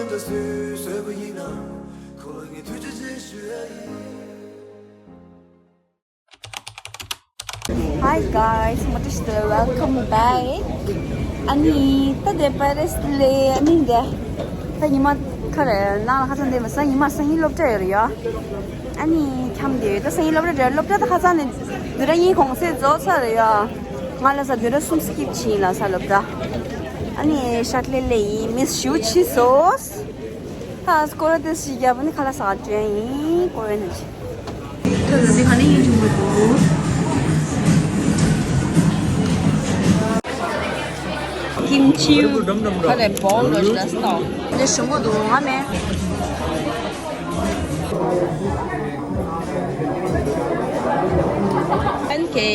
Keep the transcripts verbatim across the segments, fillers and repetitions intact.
ད་སུས་བཟོས་པ་ཡིན་ན། ཁོ་ལ་ངས་ཐུགས་རྗེ་ཆེ་ཞུ་ཡ་ཡིན། Hi guys, མ་ཏི་ཤི་དེ་welcome back. ཨ་ནི་ད་དེ་པེ་རིས་ལ་ཨ་ནི་འདི་ད་ཉི་མ་ཁ་རེ་ནང་ལ་ཁ་སང་འདི་མ་ས་ཉི་མ་སང་ཉིན་སློབ་གྲྭ་ཡོད་རེད་ཡ། ཨ་ནི་འཁྱམ་དེ་ད་སང་ཉིན་སློབ་གྲྭ་རེད། སློབ་གྲྭ་ད་ཁ་སང་ནས་བདུན་ཕྲག་གཉིས་གོང་ཚད་རྫོགས་ཚར་རེད་ཡ། ང་ལ་ས་བདུན་ཕྲག་གསུམ་སི་ཀིབ་བྱས་ཡིན་ལ་ས་སློབ་གྲྭ། ཨ་ནི་ཤག་ལེ་ལེ་ཡིན། མི་སི་ཞུ་ཆི་སོ། ད་སྐོར་ར་ཏེ་ཞིག་རྒྱབ་ནི་ཁ་ལག་ཟ་བྲན་ཡིན་སྐོར་ར་ནི་ཞིག་ད་ད་དེ་ག་ནས་ཡིན་ཅུང་མི་འདུག་ཀིམ་ཆི་ཁ་ལས་བོང་ལོ་ཞིག་ལ་སྟོང་། འདི་ཞིམ་པོ་འདུག་ང་མེད། ཨན་ཀེ།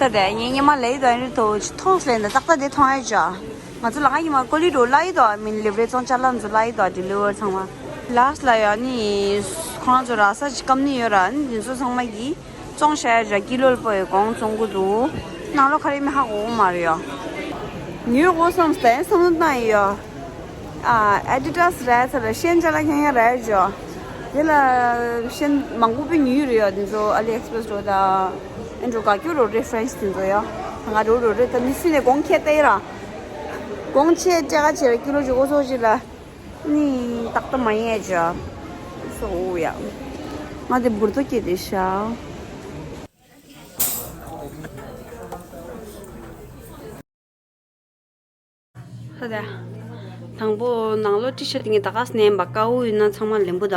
ད་ལྟ་ངས་སྔོན་མ་ལབ་ཡོད་དོ། ཨ་རི་ཐོག་ཅིག་མཐོང་སོང་ལབ་ན་ཏག་ཏག་དེ་མཐོང་ཡ་ཅག་ང་ཚོ་ལ་ང་སྔོན་མ་ཀོ་ལི་ཌོར་ལབ་ཡོད་དོ། ཨ་མིན་ལེབ་རེ་བཙོང་ཅ་ལག་ཚོ་ལབ་ཡོད་དོ། ཌི་ལི་ཝར་ཚང་མ་ལ་སི་ལ་ཡ་ནི་ཁོང་ཚོ་ར་ས་ཅིག་སྐམ་ནི་ཡོད་ར། ཨ་ནི་དེ་ཚོ་ཚང་མ་གི་བཙོང་བྱ་ཡ་ཅག་ཀི་ལོ་ལ་པོ་ཡི་གོང་བཙོང་གི་འདུག་ནང་ལོགས་ག་རེ་མི་ཧ་གོ་གི་མ་རེད་ཡ། ཉོས་དགོས་བསམ་སྟེ་བསམ་བློ་བཏང་ཡོད་ཡ། ཨ་ཨེ་ཌི་ཌ་སི་རེད་ཚར་ཤན་ཅ་ལག་ཁྱེད་ཡང་རེད་ཇོ། དེ་ལ་ཤན་མང་པོ་པོ་ཉོས་རེད་ཡ། དེ་ཚོ་ཨ་ལི་ཨེགས་པི་རེ་སི་འགྲོ་ད། ཨེ་འགྲོ་ག་ཀྱུ་རོ་རེ་ཕ་རེན་སི་དེ་ཚོ་ཡ། ང་རོ་རོ་རེ་ད་མི་སུ་ནས་གོང་ཁྱེད་ལྟ་ཡི་ར། གོང་ཆེ་སྤྲད་ག་ཆེ་ར་ཀི་ལོ་ཅིག་འོ་སོ་ཅིག་ལ། ནི་ཏག་ཏག་མ་ཡིན་ཡ་ཇོ། སོ་ཡ། ང་དེ་འབུར་ཏོ་སྐྱེས་དེ་ཤ། ད་ལྟ། དང་པོ་ནང་ལོགས་ཊི་ཤར་ཊི་ངས་ད་ག་སེ་ནས་འབག་དཀའ་བོ་ཡིན་ན་ཚང་མ་ལེན་པོ་ད།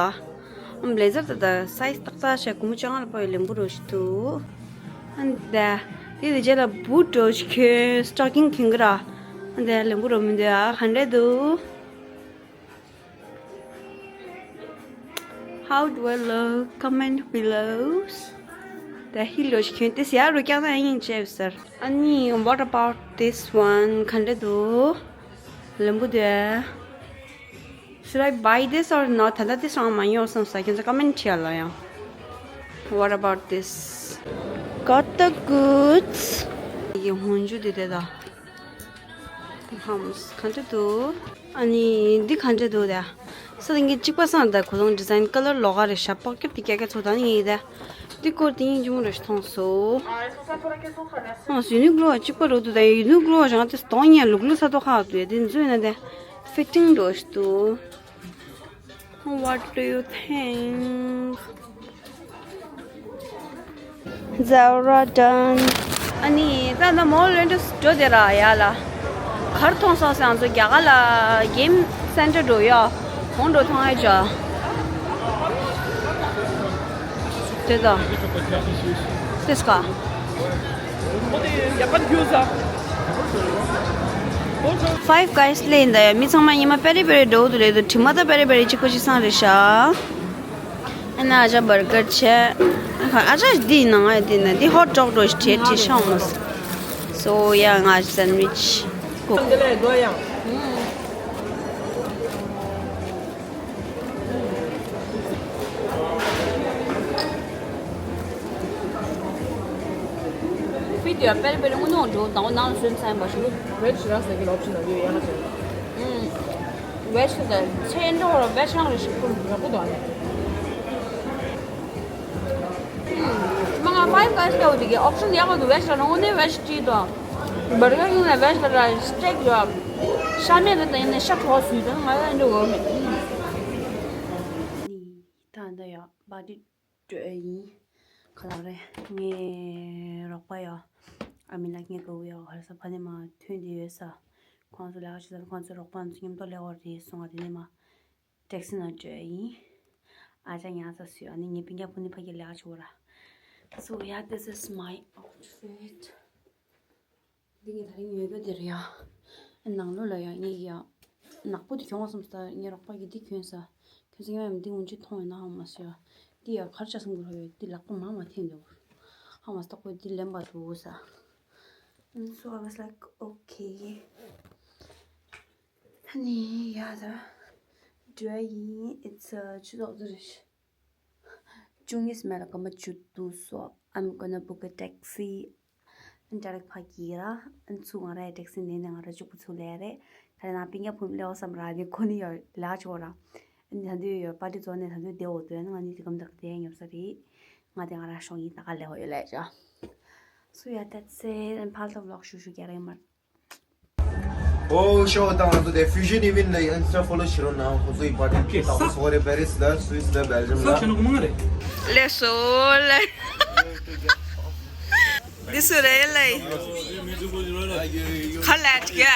ཨམ་བྷི་ལེ་ཟར་ད་ད་སའི་ཛི་ཏག་ཏག་བྱས་སྒོར་མོ་བཅོ་ལྔ་ལ་ཕོག་ཡ་ལེན་པོ་རོ་ཞིག་འདུག་ཨ་ནི་ད། དེ་དེ་རྗེས་ལ་བུ་ཊི་རོ་ཞིག་གྱོན། སི་ཊོ་ཀིང་གྱོན་གི་ར། ཨ་ནི་ད་ལེན་པོ་རོ་མི་འདུག་ཨ། ག་འདྲ་འདུག How do I look? Comment below. ད་ཧི་ལོ་ཞིག་གྱོན་ཏེ་ཟེར་ཡ་རུ་ཀྱང་ན་ཡིན་ཅེས་ཟེར། ཨ་ནི་what about this one? ག་འདྲ་འདུག་ལེན་པོ་འདུག Should I buy this or not? ད་ལྟ་དེ་སང་མ་ཉོ་བསམ་ས་ཁྱོད་ཚོ་ཀ་མེན་ཊི་བྲིས་ལ་ཡང་། What about this? Got the goods. ཡི་སྔོན་འཇུག་དེ་དེ་ད། ཧམ། ག་འདྲ་འདུག་ཨ་ནི་འདི་ག་འདྲ་འདུག་ད། ས་དེ་གི་གཅིག་པ་སང་ད་གོ་ལོང་ཌི་ཛའིན་ཀ་ལར་ལོགས་ཀ་རེད་ཤག་པགས་སྐྱབས་དེ་ཀྱ་ཀྱ་ཚོ་ད་ནི་ཡིན་ད། འདི་སྐོར་དེ་ཡིན་གྱི་མོ་རེ་ཞིག་མཐོང་སོང་། ཨ་ཡུ་ནི་ཀློ་གཅིག་པ་རུ་འདུག་ད་ཡུ་ནི་ཀློ་རང་དེ་གདོང་ཡང་ལུག་ལུག་ས་ཐོག་ཁག་འདུག་དེ་འཛུལ་ན་དེ་ཕི་ཊིང་འགྲོ་ཞིག་འདུག What do you think? Zara done. ཨ་ནི་ད་ནི་མོལ་ལ་འགྲོ་འགྲོ་དེ་ར་ཡ་ལ། གར་མཐོང་སོང་ཟེར་ང་ཚོ་རྒྱ་གར་ལ་གེམ་སེན་ཊར་འགྲོ་ཡ། གོང་འགྲོ་མཐོང་ཡ་ཅག་དེ་ད། དེ་སྐ Five Guys ལས་འདི་ཡ་མི་ཚང་མ་ཉི་མ་པེ་རི་པེ་རི་འགྲོ་འདུག་ལས་འདུག་དྲི་མ་ད་པེ་རི་པེ་རི་གཅིག་པོ་གཅིག་སང་རེད་ཤག་ཨ་ན་ཨ་ཅག་བར་གར་བྱས། ཨ་ཅག་འདི་ནང་ང་འདི་ན་འདི་ཧོ་ཊི་ཌོག་འགྲོ་ཞིག་བྲིས་བྲིས་ཤག་མོ། So yeah, ང་སེན་ཝིཆ་ཀུག་བི་ཌི་ཡོ་དཔེར་དཔེར་དངོས་གནས་འགྲོ་དང་པོ་ནང་ལ་སོན་ཚན་པ་ཞིག་ཝེ་ཇི་རང་ཟེར་གྱི་ལོབ་ཤི་ན་ཡོད་ཡང་ཟེར། ཝེ་ཇི་ཟེར་ཚེ་འགྲོ་ར་ཝེ་ཇི་རང་རེ་ཞིག་ཁུར་ཡག་པོ་འདུག་ཨ་ནི། མ་ང་ཕའི་ཝི་གྷའི་སི་ལྟ་བུ་དེ་གའི་ཨོབ་ཤན་ཡག་པོ་འདུག་ཝེ་ཇི་ལ་དངོས་གནས་ཝེ་ཇི་བྲིས་དང་། བར་གར་ཡིན་ན་ཝེ་ཇི་ལ་ར་སི་ཊེག་ཡོད། ཤ་མེད་རེད་དང་ཡིན་ན་ཤ་གྲོགས་སུས་དང་ང་ཡང་འགྲོ་འོ་མེད། ད་ད་ཡ་བ་དི་སྤྲོད་ཡིན། ག་ལ་རེད། ངའི་རོགས་པ་ཡོད། ཨ་མི་ལགས་ངའི་ག་བུ་ཡོད་ཧར་ས་ཕ་ནས་མ་ཐོན་དེ་ཡོད་ས། ཁོང་ཚོ་ལས་ཀ་བྱེད་ས་ཁོང་ཚོའི་རོགས་པ་ཚོ་མཉམ་དུ་ལས་ཀ་རེད་སོང་ང་དེ་ནས་མ་ཊེག་སི་ནང་སྤྲོད་ཡིན། ཨ་ཅག་ཉག་ཚ་སུ་ཡོད་ཨ་ནི་ངའི་སྤུན་ཀྱག་ཕུ་ནི་ཕ་གི་ལས་ཀ་བྱེད་གོ་ར། So yeah, this is my outfit. འདི་ངས་ད་རིང་ཉོས་རྒྱུ་དེ་རེད་ཡ། ནང་ལོགས་ལ་ཡ་ངས་ཡ། ནག་པོ་དེ་གྱོན་བ་བསམ་སོང་། ངའི་རོགས་པ་གིས་འདི་གྱོན་ས། ཁྱོད་ཚོ་ཡང་ཡང་འདི་འུན་ཆུ་མཐོང་ཡོད་ན་ཧ་མ་སོ་ཡ། འདི་ཡ་གར་ཆ་སོང་གི་ར་བས་འདི་ལག་པ་མ་མ་འཐེན་འདུག་ཧ་མ་སྟག་པོ་འདི་ལེན་པ་འདུག་ས། And so I was like, okay. ད་ནི་ཡ་ད། འགྲོ་ཡ་ཡིན། It's a ཆུ་ཚོད་དུ་རེད། བཅུ་གཉིས་མེད་ལ་སྐར་མ་བཅུ་འདུག་སོ། I'm gonna book a taxi. ཨ་ནི་ཌ་རེག་ཕ་གིར་ཨ་ནི་ཚུར་ང་རའི་ཊེག་སི་ནས་ནས་ང་ར་གཅིག་པུ་ཚུར་སླེབས་རེད། ད་རེས་ནང་སྤུན་ཀྱག་ཕུ་མི་སླེབས་བསམ་ར་ནི་ཁོ་ནི་ཡོད་ལག་ཆོག་ར། ཨ་ནི་ད་དུང་ཡོད་པར་ཊི་རྫོགས་ནས་ད་དུང་བསྡད་འོ་དོན་ང་ནི་དེ་གམ་དག་དེ་ཉོབ་ས་རེད། ང་དེ་ང་ར་ཤོག་ཡིན་ད་ག་སླེབས་འོ་ཡོད་ལས་ཅོ། So yeah, that's it. ཨ་ནི་ཕར་ལྟ་ཝི་ལོག་ཞུ་ཞུ་རྒྱག་རེད་མར། Oh, show down to the Fusion event ལ་Insta follow བྱེད་རོགས་གནང་། ཁོ་ཚོ་important ཐོག་ཏུ་སོ་རེ་Paris ལ་Swiss ལ Belgium ལ། ལས་སོ་ལ། འདི་སུ་རེད་ལ། ཁ་ལ་ཀྱ། ཨ་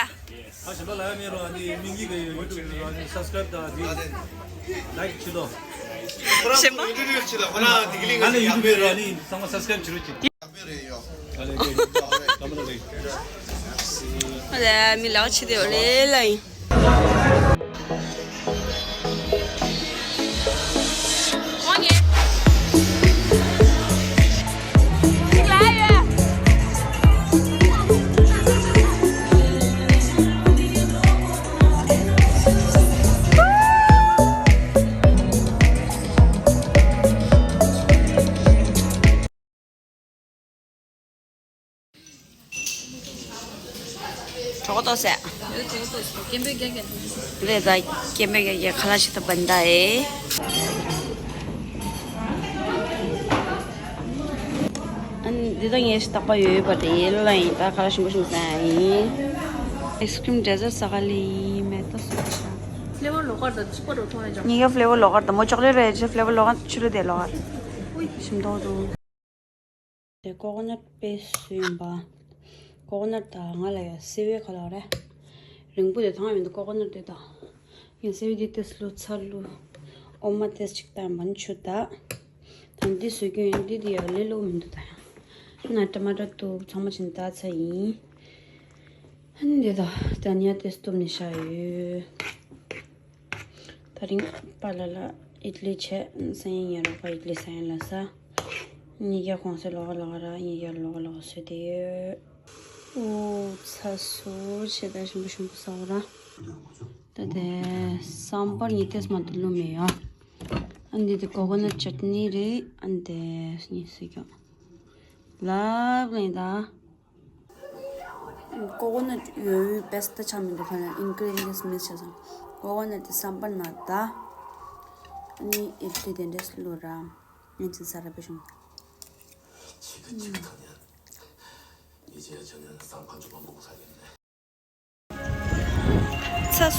ཞིམ་པ་ལ་ཡ་མེད་རོ་ཨ་ནི་མིང་གི་གི་ཡུ་ཊུབ་ཨ་ནི་སབ་སི་ཀ་རེབ་དང་ལའིཀ་བྱེད་དོ། ཞིམ་པ། ང་ནི་ཡུ་ཊུབ་རོ་ཨ་ནི་ཚང་མ་སབ་སི་ཀ་རེབ་བྱེད་རོགས་གྱིས། ཨ་ལས་མི་ལག་ཆེ་དེ་ལས་ལ་ཡིན། གྲོགས་ཏོ་ཟེར། ཡོད་གྲོགས་ཏོ་ཟེར། སྐད་འབོད་རྒྱག་རྒྱག་རེད་ད། སྐད་འབོད་རྒྱག་རྒྱག་ཁ་ལག་ཞིག་ཏུ་བན་ད་ཨེ། ཨ་ནི་འདི་དག་ངས་ཞིག་བརྟག་པ་ཡོད་པ་དེ་ཡིན་ལ་ཡིན་ད་ཁ་ལག་ཞིམ་པོ་ཞིམ་ཟ་ཡིན། ཨའི་སི་ཀྲིམ་ཌེ་ཟར་ས་ག་ལི་ཡིན་མེད་ད་སུ་ཆ། ཕི་ལེ་ཝར་ལོག་ཀར་དང་ཆིག་པ་རོ་ཐོང་ཡ་ཅང་། ངེད་ཀྱི་ཕི་ལེ་ཝར་ལོག་ཀར་དང་མོ་ཅོག་ལེ་ཊི་རེད་ཅི་ཕི་ལེ་ཝར་ལོག་ཀར་ཆུ་རུ་དེ་ལོག་ཀར། ཞིམ་མདོག་འདུག་དེ་ཀོ་ཀོ་ནཊ་པེ་སི་ཡིན་པ། ཀོ་ཀོ་ནཊ་དང་ང་ལ་ཡ་སེ་བའི་ཁ་ལག་རེད། རིང་པོ་དེ་ཐང་མི་འདུག་ཀོ་ཀོ་ནཊ་དེ་དང་། ཡང་སེ་བའི་དེ་ཏེས་ལུ་ཚར་ལུ། འོ་མ་ཏེས་ཅིག་བཏང་བ་ནི་ཆུ་ད། དང་འདི་བཟོས་རྒྱུ་ཡིན་འདི་དེ་ཡ་ལེ་ལོ་མི་འདུག་ད་ཡང་། ན་ཊ་མ་ཊ་དུ་ཚང་མ་ཕྱིན་ད་ཚ་ཡིན། ཨ་ནི་འདི་དང་ད་ནི་ཡ་ཏེས་སྟོབས་ནི་ཤ་ཡོད། ད་རིང་པཱ་ལགས་ལ་ཨིཌ་ལི་བྱས། སང་ཉིན་ཉལ་རོགས་པ་ཨིཌ་ལི་ཟ་ཡིན་ལ་ས། ཉིས་བརྒྱ་གོང་ཚད་ལོགས་ཀ་ལོགས་ཀ་ར་ཉིས་བརྒྱ་ལོགས་ཀ་ལོགས་ཀ་བཟོས་ཏེ་ཡོད། ཨོ་ཚ་སོ་ཆེ་ད་ཞིམ་པོ་ཞིམ་པོ་ཟ་འོ་ར། ད་དེ་སམ་བར་ཉིས་ཏེས་མ་ཏུ་ལུ་མེ་ཡོ། ཨ་འདི་དེ་ཀོ་ཀོ་ནཊ་ཅཊ་ནི་རེད། ཨ་འདི་ཉིས་སི་ཀྱོ། ལབ་ལེན་ད། ཀོ་ཀོ་ནཊ་ཡོད་ཡོད་བེ་སི་ཊི་ཆ་མི་འདུག་ཁ་ན་ཨིན་གི་རི་ཌི་ཡན་སི་མིས་བྱས་སོང་། ཀོ་ཀོ་ནཊ་དེ་སམ་བར་ན་ད། ཨ་ནི་ཨིཌ་ལི་དེ་འདྲས་ལོ་ར། ཉིན་ཅིག་ས་ར་པེ་ཤོང་། ཚ་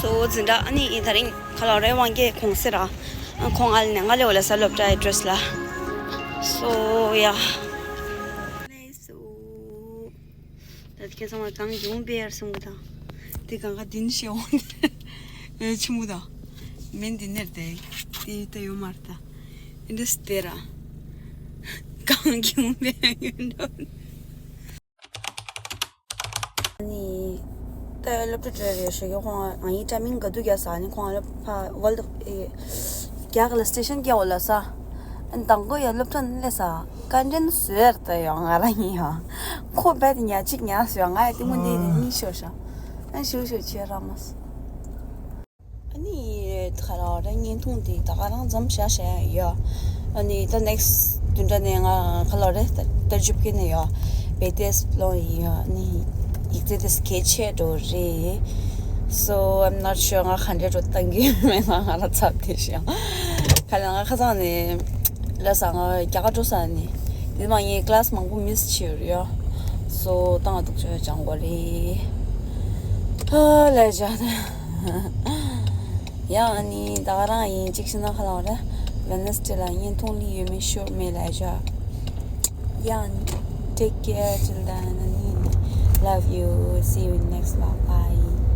སོ་འཛིན་གྲྭ་ཨ་ནི་ཡིན་ད་རིང་ཁ་ལོ་རེ་དབང་གིས་གོང་སེ་ར། ཁོང་ཨ་ལ་ནས་ང་ལེ་འོ་ལ་ས་སློབ་གྲྭའི་ཌི་རེ་སི་ལ། སོ་ཡ། ད་ཁྱེད་ཚང་མ་གང་ཡོང་པེ་ཡར་སོང་གི་དང་། དེ་གང་ག་དིན་ཤེ་འོང་། ཨེ་ཆུ་མོ་དང་། མེན་དེ་ནེར་དེ། དེ་ད་ཡོད་མར་ད། ཨིན་དུ་སྟེ་ར། གང་ཡོང་པེ་ཡོད་འགྲོ། ནི། ད་སློབ་གྲྭ་གྲོལ་རེ་ཞོ་གི་ཁོང་ཨང་ཡིག་ཏྲ་མིང་ག་དུ་རྒྱག་ས་ནི་ཁོང་ལ་ཕ་ཝལ་ཨེ། རྒྱག་ལ་སི་ཊེ་ཤན་རྒྱག་འོ་ལ་ས། ཨན་དང་གོ་ཡ་སློབ་གྲྭ་ནི་ལས་ས། བཀའ་དྲིན་ཟོས་ད་ཡོང་ང་རང་ཡིན་ཡང་། ཁོ་བས་ཏེ་ཉ་གཅིག་ཉ་ཟོས་ང་ཡ་ཏི་མོ་འདི་ནི་ཤོ་ཤ། ཨན་ཤུ་ཤུ་ཆེ་ར་མ་སོ། ཨ་ནི་ད་ག་རང་ར་བརྙན་ཐུང་འདི་ད་ག་རང་མཚམས་བཞག་བཞག་ཡ་ཡོད། ཨ་ནི་ད་ནེག་སི་བདུན་ཕྲག་ནས་ང་ག་ལོ་རེད་ད་ལྟར་བཅུ་བརྒྱད་ནས་ཡོད། བེ་ཏེས་ལོང་ཡིན་ཡོད། ཨ་ནི་ཡིག་ཚད་དེ་གལ་ཆེ་འགྲོ་རེད། So I'm not sure ང་ག་འདྲས་འགྲོ་བཏང་གི་མེད་ན་ང་རང་ཚབ་དེ་ཞིང་། ག་ལ་ང་ཁ་སང་ནས་ལ་ས་ང་རྒྱ་གར་འགྲོ་ས་ནས་འདི་མ་ངའི་ཀླ་སི་མང་པོ་མིས་བྱེད་ཡོད་ཡོད། So བཏང་འདུག་ཅོ་ཅང་གོ་རེད། ཧ་ལས་བྱ་ད། ཡང་ཨ་ནི་ད་ག་རང་ཡིན་གཅིག་ཤི་ན་ཁ་ལོ་ར། Wednesday ལ་བརྙན་ཐུང་ལི་ཡོད་མེད་ཤོ་མེད་ལ་བྱ། ཡང་ཨ་ནི་take care till then ཨ་ནི། Love you, see you in next vlog, bye.